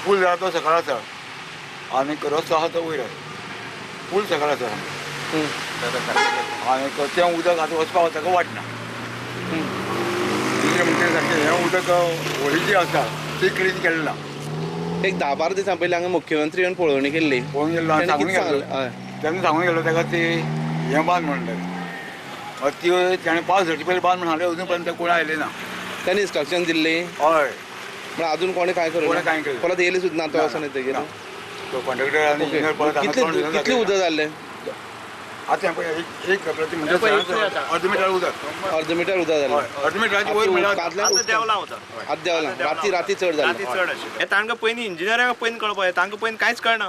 पूल जाला तो सकाळ आसा आनी रस्तो आसा तो वयर आसा. पूल सकाळ आसा आनी तें उदक आतां वचपाक ताका वाटना. दुसरें म्हणटा सारकें हें उदक होळी जी आसा ती क्लीन केलें ना. एक 10-12 दिसां पयलीं हांगा मुख्यमंत्री येवन पळोवणी केल्ली. पळोवन गेल्लो सांगून गेल्लो तेन्ना सांगून गेल्लो ताका ती हें बांद म्हणलें ती ताणें पावस झडचे पयलीं बांद म्हण सांगलें. अजून पर्यंत कोण आयलें ना. ताणें इन्स्ट्रक्शन दिल्ली. हय पण अजून कोणी काय करूं कोणी काय केलें परत येयले सुद्दां ना तो वचोन येतकीर तो कॉन्ट्रॅक्टर आनी इंजिनियर परत कितले उदक जाल्लें आतां पळय एक म्हणजे अर्द मिटर उदक. अर्द मिटर उदक जालें. अर्द मिटराचे वयर म्हणल्यार आतां देंवलां उदक. आतां देंवलां. राती राती चड जालें. राती चड आशिल्लें. हें तांकां पयलीं इंजिनियरांक पयलीं कळपाक जाय. तांकां पयलीं कांयच कळना.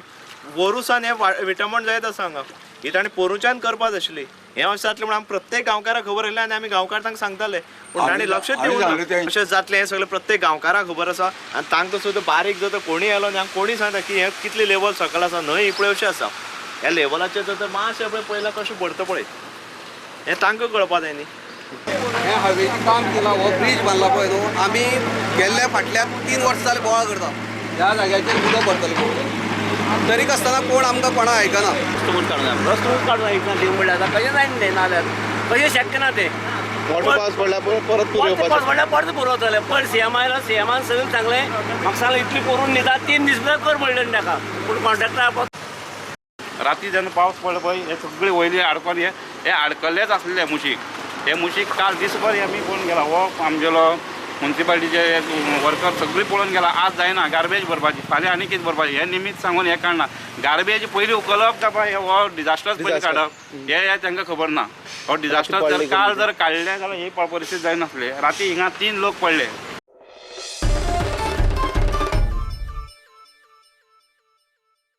वोरूसान हें विटंबण जायत आसा हांगा. ही ताणें पोरूच्यान करपाक आशिल्ली. हें अशें जातलें म्हूण आमी प्रत्येक गांवकाराक खबर आसलें आनी आमी गांवकार तांकां सांगताले. पूण ताणें लक्ष दिवंक ना. अशें जातलें हें सगळें प्रत्येक गांवकाराक खबर आसा. आनी तांकां सुद्दां बारीक जर कोणी आयलो न्ही कोणी सांगता की हें कितलें लेवल सकयल आसा न्हंय ही पळय अशें आसा. ह्या लेवलाचेर जर मातशें पळय पयला कशें भरता पळय हें तांकां कळपा जाय न्ही. हें हायवेचें काम केलां. हो ब्रीज बांदला पळय न्हू आमी गेल्ल्या फाटल्या 3 वर्सां जालीं बोवाळ करता ह्या जाग्याचेर उदक भरतलें म्हणून. तरीक आसतना कोण आमकां कोणाक आयकना. रस्तोच काडून रस्तोच काडून आयकना म्हणल्यार आतां कशें जायना तें नाल्यार कशें शक्य ना तें. मोठो पावस पडला परत पूर येवपाचो. पावस पडल्यार परत पूर वतलें. पयर सीएम आयलो सीएमान सगळें सांगलें म्हाका सांगलें इतली करून न्हिदा 3 दीस भितर कर म्हणलें ताका. पूण कॉन्ट्रॅक्टर राती जेन्ना पावस पडलो पळय हे सगळे वयले आडकोन हे आडकल्लेच आसलेले मुशीक. हे मुशीक काल दिसभर हे आमी पळोवन गेला. हो आमगेलो मुन्सिपालिटीचे वर्कर सगळी पळोवन गेला. आज जायना गार्बेज भरपाची फाल्यां आनी कितें भरपाची हे निमित्त सांगून हें काडना. गार्बेज पयलीं उखलप काय हो डिजास्टर पयलीं काडप हें तांकां खबर ना. हो डिजास्टर जर काल जर काडलें जाल्यार ही परिस्थिती जायनासली. राती हिंगा 3 लोक पडले.